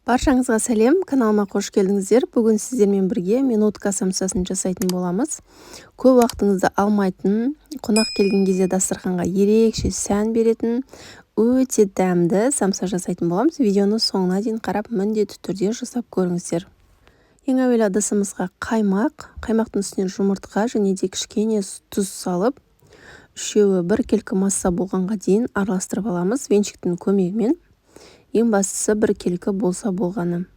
Баршаңызға сәлем, каналыма қош келдіңіздер. Бүгін сіздермен бірге минутка самсасын жасайтын боламыз. Көп уақытыңызды алмайтын, қонақ келген кезде дастарханға ерекше сән беретін, өте дәмді самса жасайтын боламыз. Видеоны соңына дейін қарап, міндетті түрде жасап көріңіздер. Ең әуелі ыдысымызға қаймақ, қаймақтың үстінен жұмыртқа және де кішкене тұз салып, үшеуі біркелкі масса болғанға дейін араластырып аламыз венчиктің көмегімен. Ең бастысы біркелкі болса болғаны.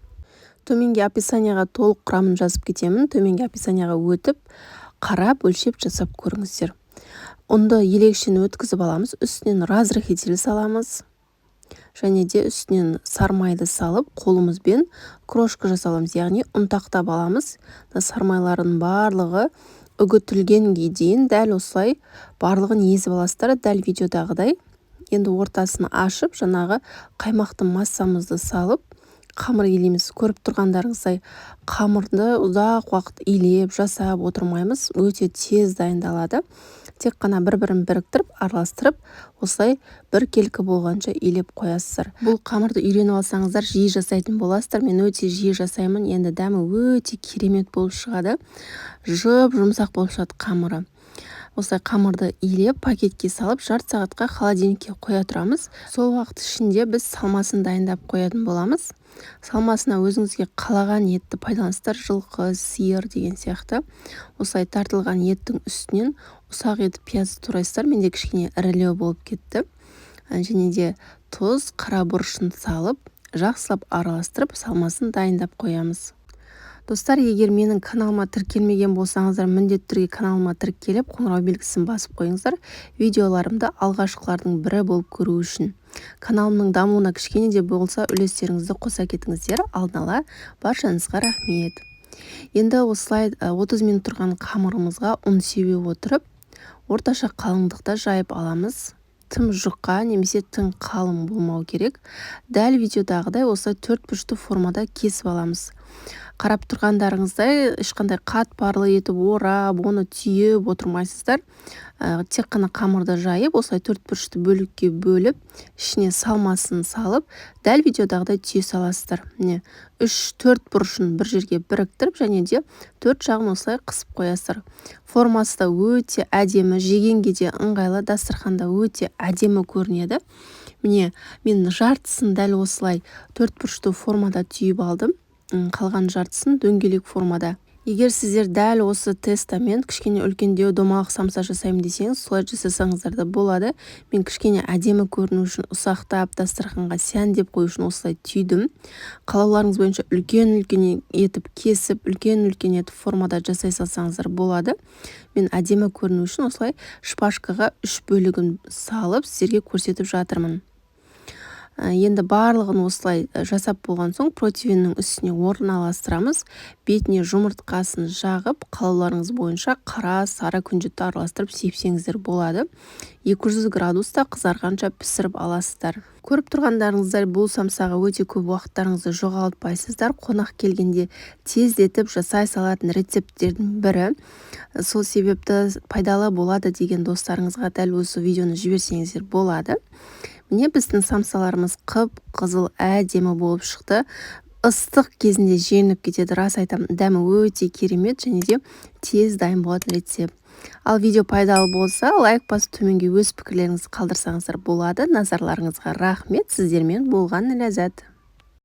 Төменге описанияға толық құрамын жазып кетемін. Төменге описанияға өтіп, қарап, өлшеп жасап көріңіздер. Ұнды елегіштен өткізіп аламыз, үстінен разрыхлитель саламыз. Және де үстінен сармайды салып, қолымызбен крошка жасап аламыз, яғни ұнтақтап аламыз. Сармайлардың барлығы үгітілгенге дейін дәл осылай барлығын езіп аласыздар, дәл видеодағыдай. Енді ортасын ашып, жаңағы қаймақты массамызды салып, қамыр илейміз. Көріп тұрғандарыңыздай, қамырды ұзақ уақыт илеп, жасап отырмаймыз, өте тез дайындалады. Тек қана бір-бірін біріктіріп, араластырып, осылай біркелкі болғанша илеп қоясыздар. Бұл қамырды үйреніп алсаңыздар, жиі жасайтын боласыздар. Мен өте жиі жасаймын. Енді дәмі өте керемет болып шығады. Жұп-жұмсақ болып шығады қамыры. Осылай қамырды илеп, пакетке салып, жарты сағатқа холодильникке қоя тұрамыз. Сол уақыт ішінде біз салмасын дайындап қоятын боламыз. Салмасына өзіңізге қалаған етті пайдаланасыздар, жылқы, сиыр деген сияқты. Осылай тартылған еттің үстінен ұсақ етіп пияз турайсыздар. Менде кішкене ірілеу болып кетті. Және де тұз, қара бұрышын салып, жақсылап араластырып, салмасын дайындап қоямыз. Достар, егер менің каналыма тіркелмеген болсаңыздар, міндетті түрде каналыма тіркеліп, қоңырау белгісін басып қойыңыздар, видеоларымды алғашқылардың бірі болып көру үшін. Каналымның дамуына кішкене де болса үлестеріңізді қоса кетіңіздер. Алдын ала баршаңызға рахмет. Енді осылай 30 минут тұрған қамырымызға ұн себе отырып, орташа қалыңдықта жайып аламыз. Тым жұқа немесе тым қалың болмау керек. Дәл видеодағыдай осылай төрт бұрышты формада кесіп аламыз. Қарап тұрғандарыңыздай, ешқандай қатпарлы етіп орап, оны түйіп отырмайсыздар. Тек қана қамырды жайып, осылай төрт бұрышты бөлікке бөліп, ішіне салмасын салып, дәл видеодағыдай түйе саласыздар. Міне, үш төрт бұрышын бір жерге біріктіріп, және де төрт жағын осылай қысып қоясыздар. Формасы да өте әдемі, жегенге де ыңғайлы, дастарханда өте әдемі көрінеді. Міне, мен жартысын дәл осылай төрт бұрышты формада түйіп алдым. Қалған жартысын дөңгелек формада. Егер сіздер дәл осы тестомен кішкене үлкендеу домалақ самса жасаймын десеңіз, солай жасасаңыздар да болады. Мен кішкене әдемі көріну үшін, ұсақтап дастарханға сәндеп қою үшін осылай түйдім. Қалауларыңыз бойынша үлкен-үлкен етіп кесіп, үлкен-үлкен етіп формада жасай салсаңыздар болады. Мен әдемі көріну үшін осылай шпажкаға үш бөлігін салып, сіздерге көрсетіп жатырмын. Енді барлығын осылай жасап болған соң, противеннің үстіне орналастырамыз. Бетіне жұмыртқасын жағып, қалауларыңыз бойынша қара, сары күнжітті араластырып сепсеңіздер болады. 200 градуста қызарғанша пісіріп аласыздар. Көріп тұрғандарыңыздай, бұл самсаға өте көп уақыттарыңызды жоғалтпайсыздар. Қонақ келгенде тездетіп жасай салатын рецепттердің бірі. Сол себепті пайдалы болады деген достарыңызға дәл осы видеоны жіберсеңіздер болады. Міне, біздің самсаларымыз қып-қызыл әдемі болып шықты. Ыстық кезінде желініп кетеді, рас айтамын, дәмі өте керемет және де тез дайын болатын рецепт. Ал видео пайдалы болса, лайк басып, төменге өз пікірлеріңізді қалдырсаңыздар болады. Назарларыңызға рахмет. Сіздермен болған Ләззат.